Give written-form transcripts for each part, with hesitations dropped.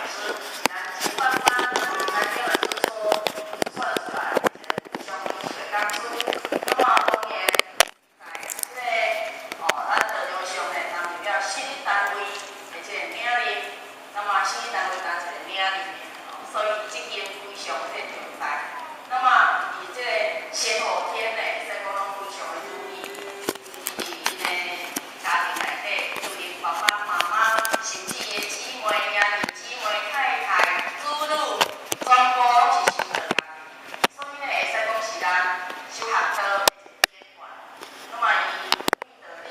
師，是咱經發班，咱經老師所選出來的一個非常優秀的講師。那麼當然，在這個咱道場上呢，擔任了新單位的這個領任，那麼新單位擔一個領任的，所以責任非常這個重大。那麼佇這個先後天呢，會使講攏非常的如意，佇𪜶的家庭內底，就𪜶爸爸媽媽，甚至伊的姊妹、兄弟姊妹、太太、子女，全部攏是修道家庭，所以呢，會使講是咱修學道的一個典範。那麼伊對道理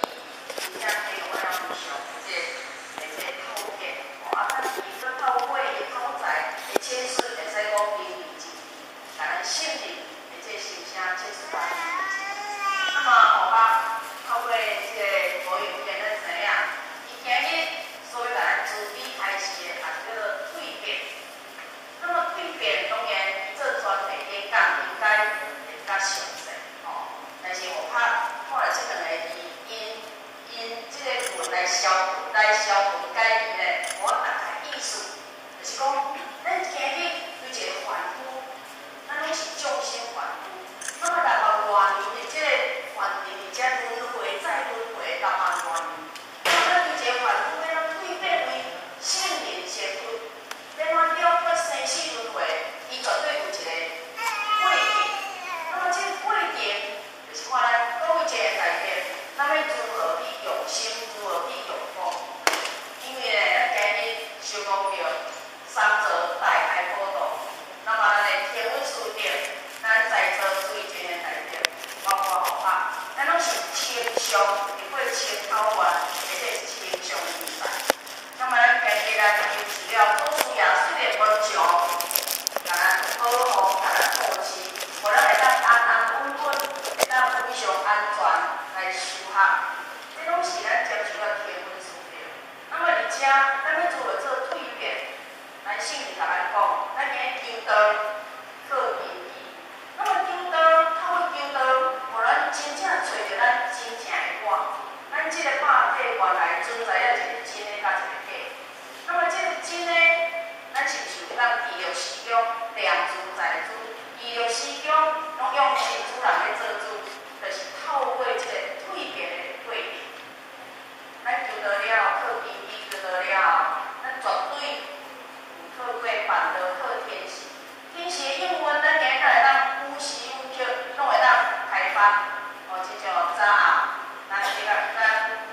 真正提供咱非常的這個透徹，啊，咱伊閣透過伊口才的淺說，會使講淋漓盡致，共咱聖人的這個心聲淺說來淋漓盡致。那麼後擺透過這個投影片，咱知影，伊今日所欲共咱慈悲開示的，也是叫做蛻變。那麼蛻變當然，伊做專題演講應該會較詳細，吼。但是我怕看了這兩個字，因因這個文來消文解義咧，我大概意思就是講，咱今日對一個凡夫，咱攏是眾生凡夫，那麼六萬外年的這個凡塵佇遮輪迴再輪迴六萬外年，那麼咱對一個凡夫欲按怎蛻變為聖人聖佛，欲按怎了脫生死輪迴，伊絕對有一個過程。那麼這個過程，就是看咱各位這個代表，咱欲如何去用心，如何去用功。因為呢，咱今日修講著三座大開普度，那麼咱的天文師德，咱在座諸位這個代表，包括護法，咱攏是清上，經過清考完的這個清上的比賽。那麼咱今日咱有資料，祖師爺雖然無像，共咱保護，共咱護持，予咱會當安安穩穩，會當非常安全來修學。這攏是咱接受了天文師德。那麼佇遮，咱欲如何做蛻變？咱聖人共咱講，咱今日求道靠根基。那麼求道，透過求道，予咱真正揣著咱真正的我。咱這個肉體原來存在了一個真的佮一個假。那麼這個真的，咱是毋是有當佇六時中念自在主？佇六時中攏用真主人咧做主，就是透過這個蛻變的過程。咱求道了後，靠根基求道了後，咱絕對有透過辦道靠天時。天時的應運，咱今日會當無時無刻攏會當開班。哦，親像早暗，咱這個咱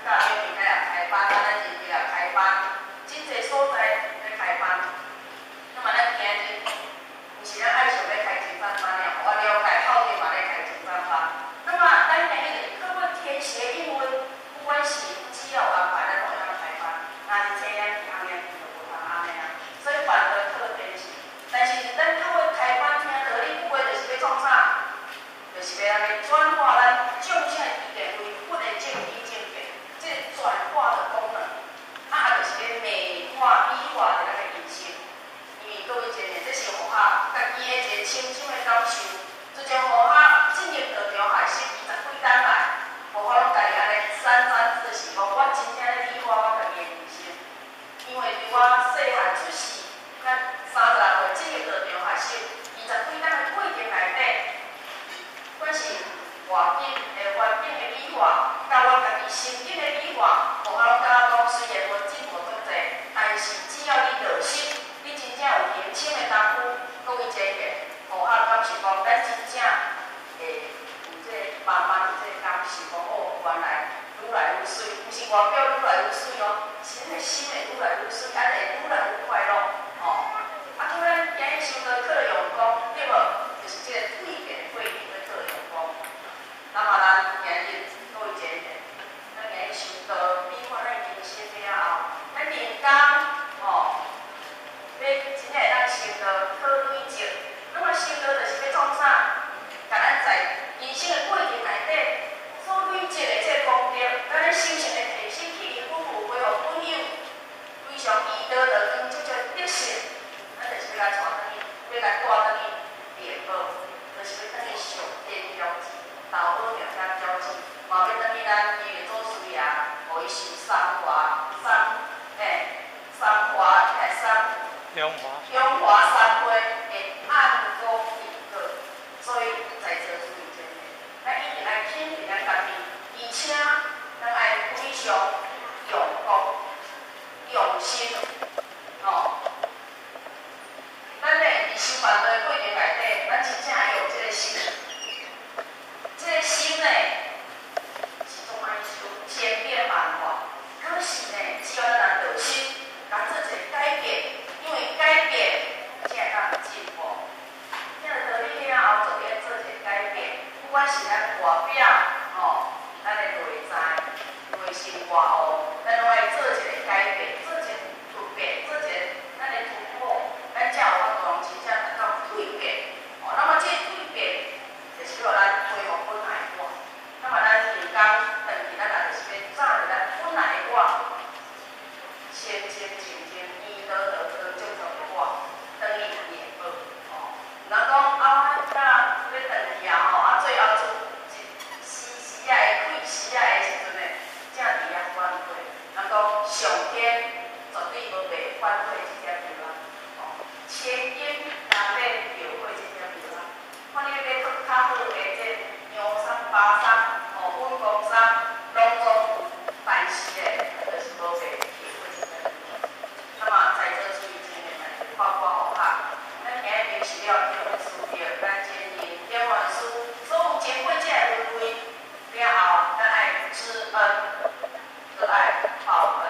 教表面咧也開班，咱咱日日也開班，真濟所在咧開班。那麼咱今日毋是咱愛想欲開經藏班爾，予我了解後面嘛咧開經藏班。那麼咱今日就是透過天時的應運，不管是只要有安排，咱攏會當開班。若是這樣去紅樣去就無通按呢啊。所以辦道靠天時，但是咱透過開班聽道理，不過就是欲創啥？就是欲按呢轉化咱眾生的知見為佛的正知正見，這個轉化的功能，啊，就是欲美化、美化咱的人生。因為各位真的，這是予我家己的一個深深的感受。自從予我進入道場學習20幾冬來，予我攏家己按呢沾沾自喜，講我真正咧美化我家己的人生。因為對我細漢出世，咱36歲進入道場學習，20幾冬的過程內底，不管是外境的環境的美化，佮我家己心境的美化，予我攏感覺講雖然無進步足濟，但是只要你落心，你真正有認真的功夫，各位這個，予我感受講，咱真正會有這個慢慢有這個感受，講哦，原來愈來愈媠，毋是外表愈來愈媠哦，是咱的心會愈來愈媠，咱會愈來愈快樂，吼。啊，閣咱今日修道課用功，對無？就是這個蛻變的過程咧課用功。那麼咱今日各位這個，咱今日修道美化咱人生了後，中華中華三會的按功定過，所以在座諸位真的，咱一定愛肯定咱家己，而且咱愛非常用功、用心，吼。咱咧佇修辦道的過程內底，咱真正愛用這個心，這個心呢是總愛修千變萬化，可是呢，只要咱若落心，共做一個改變，因為改變才會當進步。聽著道理了後，就愛做一個改變，不管是咱外表，吼，咱的內在、內心外物，咱攏愛做一個改變，做一個突變，做一個咱的突破，咱才有法度真正達到蛻變。哦，那麼這個蛻變，就是欲咱恢復本來的我。那麼咱現今轉去，咱也就是欲走著咱本來的我，清清淨淨、圓道道、光正正的我，轉去念佛。哦，人講啊，我若欲轉去啊吼，啊最後出一絲絲仔的氣絲仔的時陣呢，才佇遐反悔。人講上天絕對無白反悔這點藥啊！哦，千金難買後悔這點藥啊！看你欲買較好的這陽山、巴山、哦穩功山，攏總有，但是咧，就是無白後悔這點藥。那麼在座諸位真的來看看予較，咱今日明示了天文師著，咱前人點傳師，所有前輩這個恩惠了後，咱愛知恩，閣愛報恩。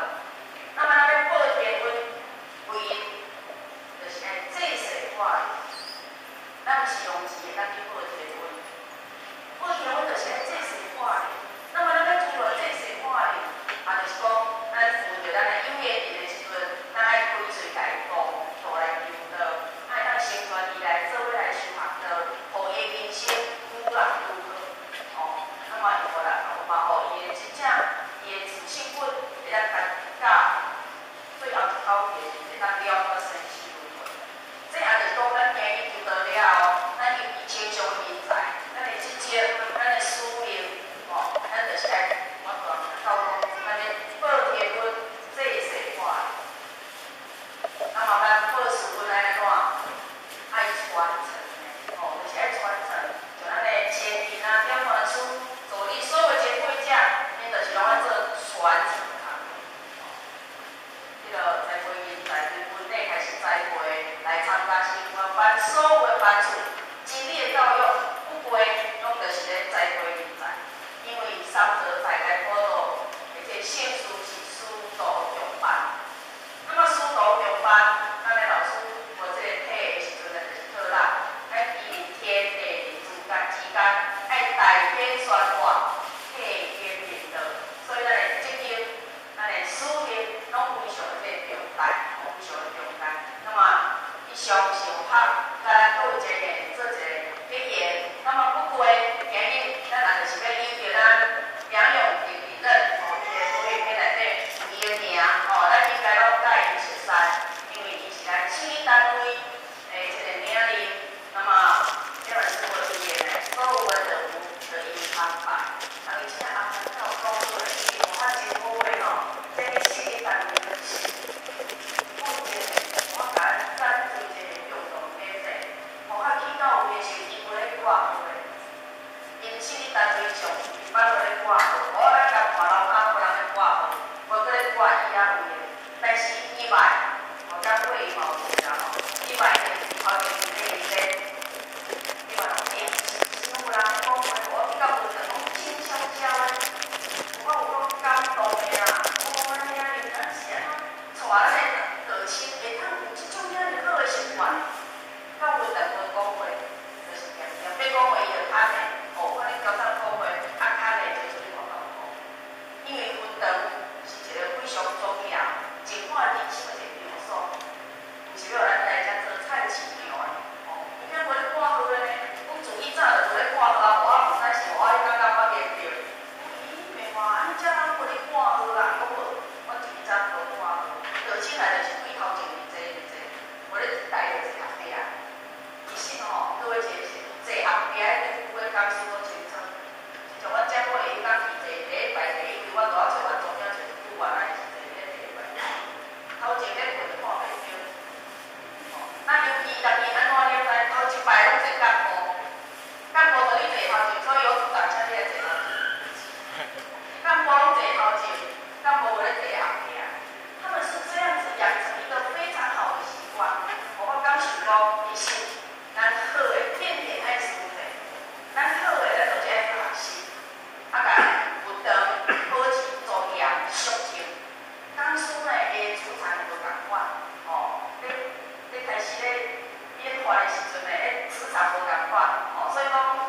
那麼咱欲報天恩，唯一就是愛濟世化。咱毋是用錢會當去報天恩，報天恩就是愛濟世化。那麼咱欲除了濟世化呢，也就是講，咱有著咱的有緣人的時陣，咱愛開喙共伊講，道來求道，愛當成全伊來做伙來修學道，予伊的人生愈來愈好。哦，那麼予啦，嘛予伊的真正伊的自性本會當達到最後一口氣會當了脫生死輪迴。這也就是講，咱今日求道了後，咱有親像人才，咱的職責，咱的使命，吼，咱就是愛我講到講，咱咧報天恩，濟世化。那麼咱報師恩愛按怎？愛傳承的，吼，就是愛傳承，像咱的前人啊、點傳師、助理所有前輩者，𪜶就是攏愛做傳承工。彼個栽培人才對本地開始栽培來參加新冠班，所有的班次，真理的教育不過攏就是咧栽培人才，因為三澤在該普渡的這個聖事是師徒共辦。那麼師徒共辦，咱的老師無這個體的時陣呢，就是托咱，咱佇天地之間，愛代天宣化，替天行道，所以咱的責任、咱的使命，攏非常的這個重大，非常的重大。那麼以上是有拍，共咱各位前面做一個結言。那麼不過今日咱也就是欲由著咱楊永平理論，吼，伊的導演片內底伊的名，吼，咱應該攏共伊熟悉，因為伊是咱市單位的這個領領。那麼這本是我伊的所有的任務就伊安排。啊，而且安排到講出來，伊有較真好的吼，這個市單位是固定的，我共咱贊助一個共同典禮，予較去到位的時候，伊無咧掛號的。𪜶市單位上一般都咧掛號，我咱共看樓跤無人咧掛號，無閣咧掛伊遐位的。但是伊來，我感覺伊嘛有啦吼，伊來的頭前咧伊咧，伊嘛講欸，是有人講話，我感覺就講靜悄悄的，我有講感動的啦。我講咱遐爾，咱是按怎帶咱的道親，會當有這種遐爾好的習慣。到有淡薄講話，就是定定欲講話伊就較呢，哦，可能交通講話較較呢，就出去外口講。因為佛堂是一個非常莊嚴、淨化人心的一個場所，毋是欲予人看的時陣呢，彼磁場無仝款，吼，所以講。